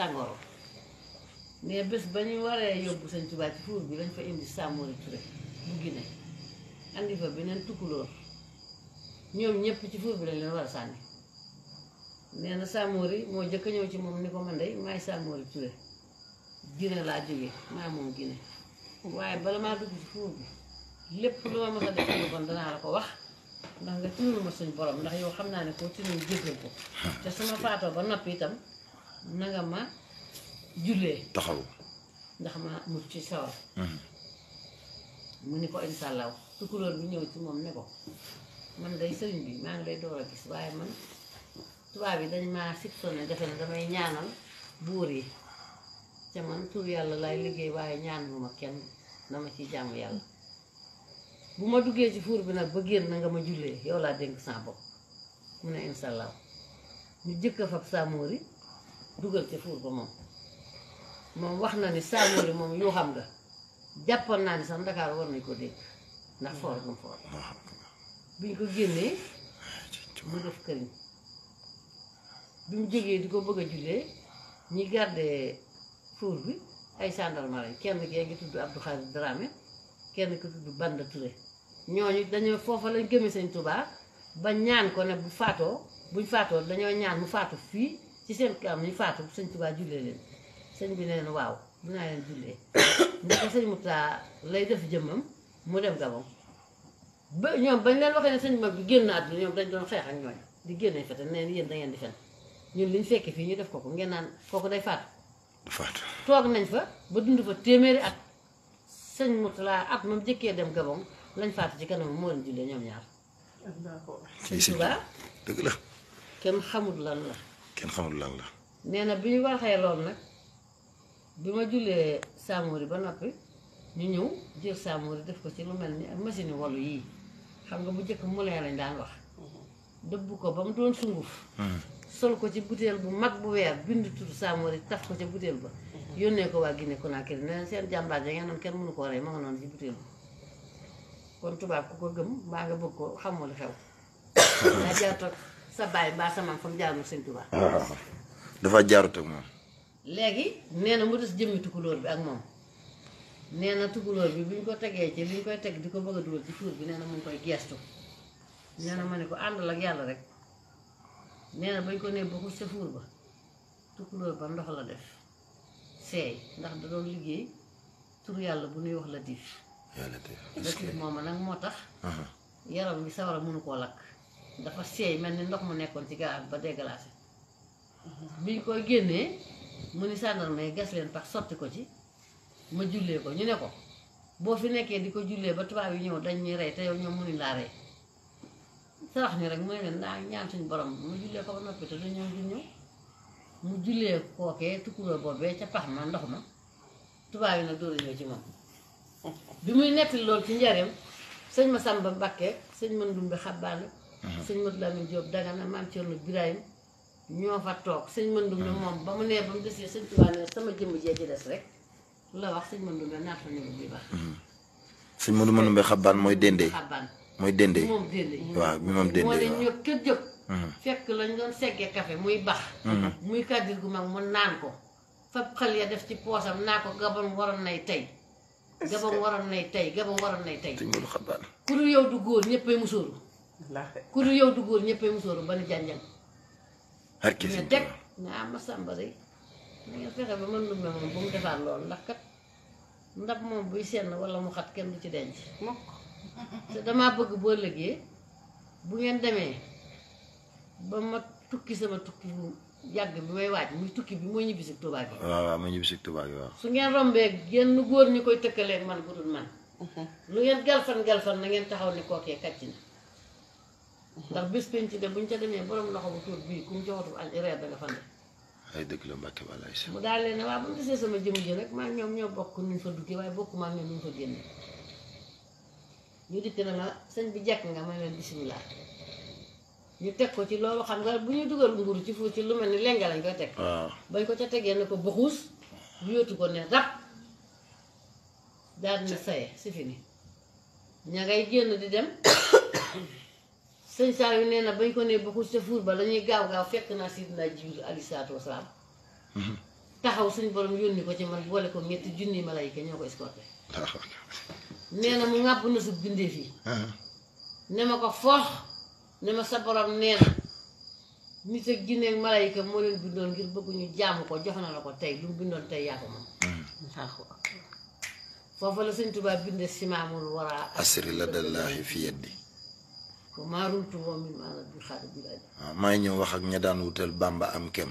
tàngooram mais bés ba ñu waree yóbbu sëñ Tuubaa ci fuur bi lañ fa indi Samori Touré bu Guinée andi fa beneen tukkulóor ñoom ñëpp ci fuur bi lañ leen war a sànni nee na Samori moo jëkk a ñëw ci moom ni ko man day maay Samori Touré Guinée laa jógee maa moom Guinée waaye bala maa dugg ci fuur bi lépp lu ma mës a def lu bon danaa la ko wax ndax nga tinul ma suñ borom ndax yow xam naa ne koo tinul jéggal ko te su ma faatoo ba noppi itam nanga ma jullee taxaw ndax ma mucc ci sawar mu ni ko insha allah tukulóor bi ñëw ci moom ne ko man day sëriñ bi maa ngi lay door a gis waaye man tubaab yi dañ maa soupçonné defe ne damay ñaanal buur yi ca man tur yàlla lay liggéey waaye ñaanuma kenn dama ci jàmm yàlla bu ma duggee ci fuur bi nag ba génn na nga ma jullee yow laa dénk sa bopp mu ne insha allah ñu jëkk a fab Samori dugal ci fuur ba moom wax na ni Samori moom yoo xam nga jàppoon naa ni sax Ndakaar war nañ ko dégg ndax foor gum foor biñ ko génnee mu def këriñ bi mu jógee di ko bëgg a jullee ñi gardé fuur bi ay gendarme lañ kenn kee ngi tudd Abdou Khadir Dramé kenn ki tudd Banda Touré ñooñu dañoo foofa lañ gëmee sëñ Tuubaa ba ñaan ko ne buñ faatoo dañoo ñaan mu faatu fii ci seen kam ñu faatu sëñ Tuubaa jullee leen sëñ bi neen waaw dinaa leen jullee ndax sëñ Mouta lay def jëmmam mu dem Gabon ba ñoom bañ leen waxee ne sëñ mag bi génn àdduna ñoom dañ doon xeex ak ñooñ di génne fete neen yéen da ngeen di fen ñun liñ fekkee fii ñu def ko ngeen naan kooku day faatu toog nañ fa ba dund fa téeméeri at sëñ Mouta at moom jëkkee dem Gabon lañ faatu ci kanam moo leen jullee ñoom ñaar sëñ Tuubaa dëgg la kenn xamul lan la nee na bi ñu waxee loolu nag bi ma jullee Samori ba noppi ñu ñëw jël Samori def ko ci lu mel ni ak machine wallu yii xam nga bu njëkk moulin lañ daan wax dëbb ko ba mu doon sunguf sol ko ci butéel bu mag bu weer bind tudd Samori taf ko ca butéel ba yónnee ko waa Guinée Conakry ne seen jàmbaar ja ngeen noonu kenn mënu koo rey ma nga noonu ci butéel ba kon tubaab ku ko gëm mbaa nga bëgg ko xamoo li xew daa jaarut ak sa baay mbaa sa maam fa mu jaarul sëñ Tuubaa dafa jaarut ak moom léegi nee na mu des jëmmi tukulóor bi ak moom nee na tukulóor bi bu ñu ko tegee ci li ñu koy teg di ko bëgg a dugal ci fuur bi nee na mu ngi koy geestu nee na ma ne ko àndal ak yàlla rek nee na bañ ko nee bokku sa fuur ba tukulóor ba ndox la def seey ndax da doon liggéey tur yàlla bu ñuy wax Latif Latif moom nag moo tax yaram bi sawara mënu koo lakk dafa seey mel ni ndox mu nekkoon ci garab ba déglacé biñ koy génnee mu ni sàndarma yi gas leen pax sotti ko ci ma jullee ko ñu ne ko boo fi nekkee di ko jullee ba tubaab yi ñëw dañ ñuy rey te yow ñoom mënuñ laa rey sarax ni rek mu ne leen naa ñaan suñu borom mu jullee ko ba noppi te dañoo ñëw mu jullee kookee tukulóor boobee ca pax ma ndox ma tubaab yi nag dóor ñëw ci moom bi muy nettali loolu ci njareem sëñ Masamba Mbakke sëñ Mandumbe Xabbaane sëñ Madu Lamin Jóob Dagana maam Cerno Birahim ñoo fa toog sëñ Mandumbe moom ba mu nee ba mu desee sëñ Tuubaa ne sama jëmm jee ci des rek la wax sëñ Mandumbe naat fa ñëw bi baax sëñ Mandumbe Xabbaan mooy dendee Xabbaan mooy dendee moom dendee waaw bi moom dendee moo ne ñoo kër jóg fekk lañ doon seggee café muy bax muy kàddir gu mag mu naan ko fab xal ya def ci poosam naa ko Gabon waroon nay tey Gabon waroon nay tey Gabon waroon nay tey sëñ Modou Xabbaan ku dul yow du góor ñëppay musóoru ku dul yow du góor ñëppay musóoru ba ni janjang harki ne teg ne am ma sàmba day na ngeen fexe ba mën lumbe moom bu mu defaat loolu ndax kat ndab moom buy senn wala mu xat kenn du ci denc te damaa bëgg boo lëgee bu ngeen demee ba ma tukki sama tukki bu yàgg bi may waaj muy tukki bi mooy ñibbisi Tuubaa gi waaw mooy ñibbisi Tuubaa gi waaw su ngeen rombee genn góor ñu koy tëkkaleeg man bu dul man lu ngeen galfan na ngeen taxaw ni kookee kàcc na ndax bés penc de buñ ca demee borom loxo bu tuut bii ku mu joxatu añ reer da nga fan de ay dëgg la Mbàkke walaay si mu daal leen ne waaw bu mu gisee sama jëm ji rek maa ngi ñoom ñoo bokk nuñ fa duggee waaye bokk maa ngi ñoom ñu fa génne ñu dikk na ma sëñ bi jekk nga may leen bisimilah ñu teg ko ci loolu xam nga bu ñuy dugal mburu ci fu ci lu mel ni lenga lañ koy teg bañ ko ca tegee ne ko buxuus yóotu ko ne rab daal dina saye si fini ña ngay génn di dem sëñ saa yu nee na bañ ko ne buxuus ca fuur ba lañuy gaaw fekk naa Sidina Jibril alayhi salaatu wasalaam taxaw suñu borom yónni ko ci man boole ko ñetti junni malayka ñoo ko escorté nee na mu ŋàbb na su bindeef yi ne ma ko foox ne ma sa borom nee na nit ak jinne ak malayka moo leen bindoon ngir bëgg ñu jaamu ko jox na la ko tey lu mu bindoon tey yaa ko moom foofu la sëñ Tuubaa binde simaamul wara asri la dallahi fi yeddi ko maa rumtu moom mi maanaam bi xaar bi laaj waaw may ñëw wax ak ña daan wutal Bàmba am kem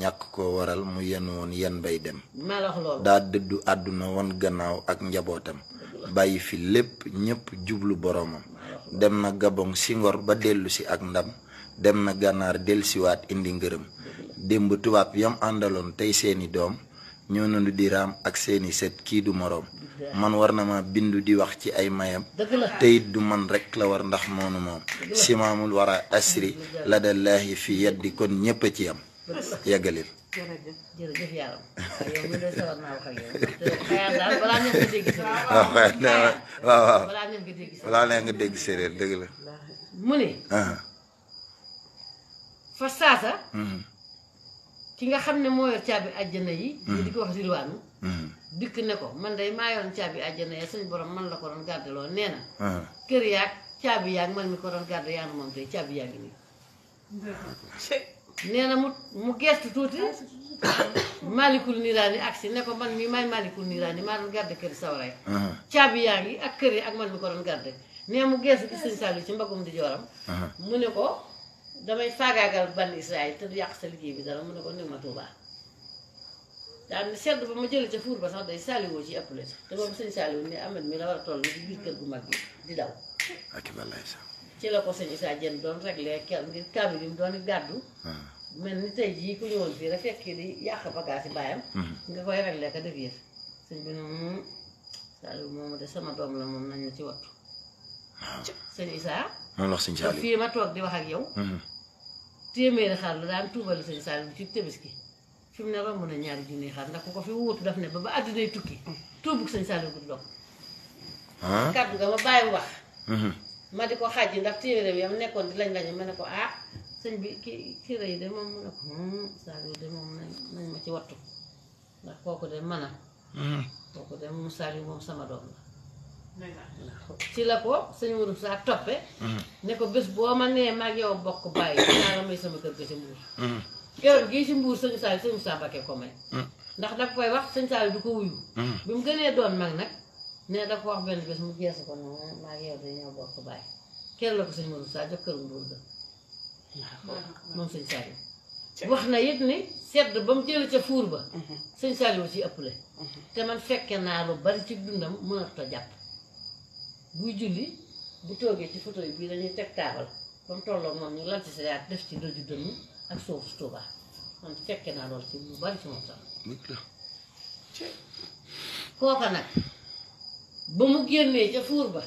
ñàkk koo waral mu yenn woon yen bay dem maa la wax loolu daa dëddu àdduna woon gannaaw ak njabootam bàyyi fi lépp ñépp jublu boroomam dem na Gabon si ngor ba dellu si ak ndam dem na gànnaar dellusiwaat indi ngërëm démb tubaab yam àndaloon tey seeni doom ñoo nandu di raam ak seeni set kii du moroom man war na ma bindu di wax ci ay mayam teyit du man rek la war ndax moonu moom simaamul wara asri la dallahi fi yeddi kon ñépp a ci am yàggalil jërëjëf yàlla yow mi de sawar naa wax ak yow xëy daal balaa neex nga dégg séeréer waaw balaa neex nga dégg séeréer balaa neex nga dégg séeréer dëgg la mu ne fa saasa ki nga xam ne moo yor caabi àjjana yi ñu di ko wax rilwaanu dikk ne ko man day maa yoon caabi àjjana ya suñ borom man la ko doon gàddaloo nee na kër yaag caabi yaag man mi ko doon gàdd yaa moom tey caabi yaa ngi nii nee na mu geestu tuuti malikul niiraani agsi ne ko man mi may malikul niiraani maa doon gàdde kër sawara yi caabi yaa ngi ak kër yi ak man mi ko doon gàdde nee mu geestu gis sëñ Saliou ci mbagum di jooram mu ne ko damay faagaagal bànn Israël te du yàq sa liggéey bi dara mu ne ko néew ma Tuubaa daal ni sedd ba ma jële ca fuur ba sax day Saliou ci ëppale te boobu sëñ Saliou ne Ahmed mi la war a toll ci biir kër gu mag gi di daw ci la ko sëñ Issa Diène doon réglé kel ngir kaamil yi mu doon gàddu mel ni tey jii ku ñëwoon fii rek fekk di yàq bagage yi baayam nga koy réglé ka def yëf sëñ bi ne Saliou moomu de sama doom la moom nañ ma ci wattu sëñ Issa moom wax sëñ Saliou fii ma toog di wax ak yow téeméeri xar la daan tuubali sëñ Saliou ci Tabaski fi mu ne romb na ñaari junni xar ndax ku ko fi wuutu daf ne ba àddinay tukki tuubug sëñ Saliou du dog kàddu nga ma bàyyi wax ma di ko xaaj ndax téeméeram yam nekkoon di lañ ma ne ko sëñ bi ki rëy de moom mu ne ko Saliou de moom nañ ma ci wattu ndax kooku de mën a kooku de moom Saliou moom sama doom la ci la ko sëñ Mourou saa toppe ne ko bés boo ma nee maag yow bokk bàyyi naa la may sama kër ga ci Mbuur keroog gii ci Mbuur sëñ Saliou sëñ Moussa Mbacké ko may ndax daf koy wax sëñ Saliou du ko wuyu bi mu gënee doon mag nag ne da ko wax benn bés mu geesu ko ne maag yow dañoo bokk bàyyi keroog la ko sëñ Mourou saa jox këru Mbuur ga moom sëñ Saliou wax na it ni sedd ba mu jële ca fuur ba sëñ Saliou ci ëpple te man fekke naa lu bari ci dundam mënatut a jàpp buy julli bu toogee ci photo yi bii dañuy teg taabal ba mu tolloog moom ñu lal ci sa yaat def ci doju dënnu ak soofu Tuubaa man fekke naa loolu ci lu bari ci moom sax kooka nag ba mu génnee ca fuur ba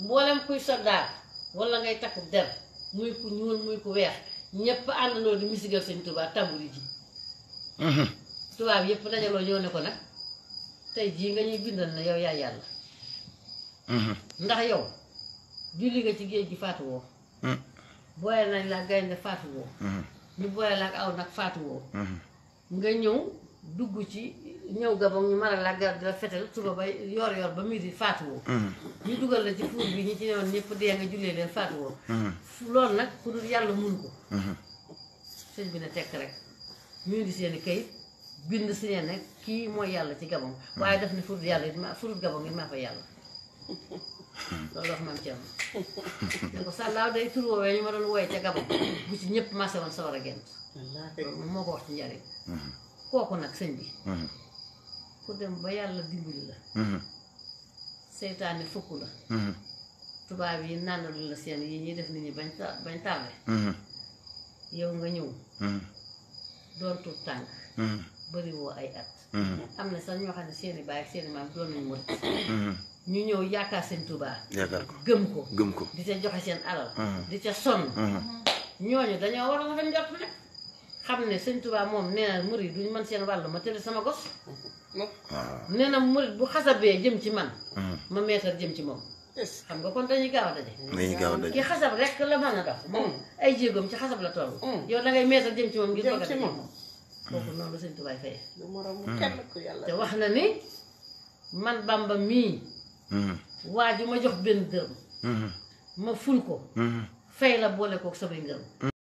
mboolem kuy soldaar wala ngay takku der muy ku ñuul muy ku weex ñépp àndandoo di misigal sëñ Tuubaa tambuli ji tubaab yépp dajaloo ñëw ne ko nag tey jii nga ñuy bindal na yow yaay yàlla ndax yow julli nga ci géej gi faatu woo booyal nañ la gaynde faatu woo ñu booyal la ak aw nag faatu woo nga ñëw dugg ci ñëw Gabon ñu mën a la garab di la fetal suba ba yor yor ba midi faatu woo ñu dugal la ci fuur bi ñi ci newoon ñëpp dee nga jullee leen faatu woo loolu nag ku dul yàlla mun ko sëñ bi ne tekk rek ñu indi seeni kayit bind si ne kii mooy yàlla ci Gabon waaye daf ne furut yàlla it ma furut Gabon it maa fa yàlla loolu wax maam Thierno ne ko sàllaaw day tur woowee ñu ma doon wooyee ca Gabon bu ci ñëpp marché woon sawar a gent loolu moom moo ko wax ci njariñ kooku nag sëñ bi ku dem ba yàlla dimbali la seytaane fukk la tubaab yi nàndalu la seen yi ñuy def nit ñi bañ tàlle yow nga ñëw doon tuut tànk bariwoo ay at am na sax ñoo xam ne seeni baay ak seeni maam doon nañu murit ñu ñëw yaakaar sëñ Tuubaa yaakaar ko gëm ko di ca joxe seen alal di ca sonn ñooñu dañoo war a rafet njort nag xam ne sëñ Tuubaa moom nee na murit duñu mën seen wàll ma tëdd sama gos nee na murit bu xasabee jëm ci man ma meetar jëm ci moom xam nga kon dañuy gaaw a daje ki xasab rek la mën a dox moom ay jéegoom ci xasab la toll yow dangay meetar jëm ci moom ngir bëgg a daje moom kooku noonu la sëñ Tuubaa fay du moromu kenn ku yàlla te wax na ni man Bamba mii waa ji ma jox benn dërëm ma ful ko fay la boole kook samay ngërëm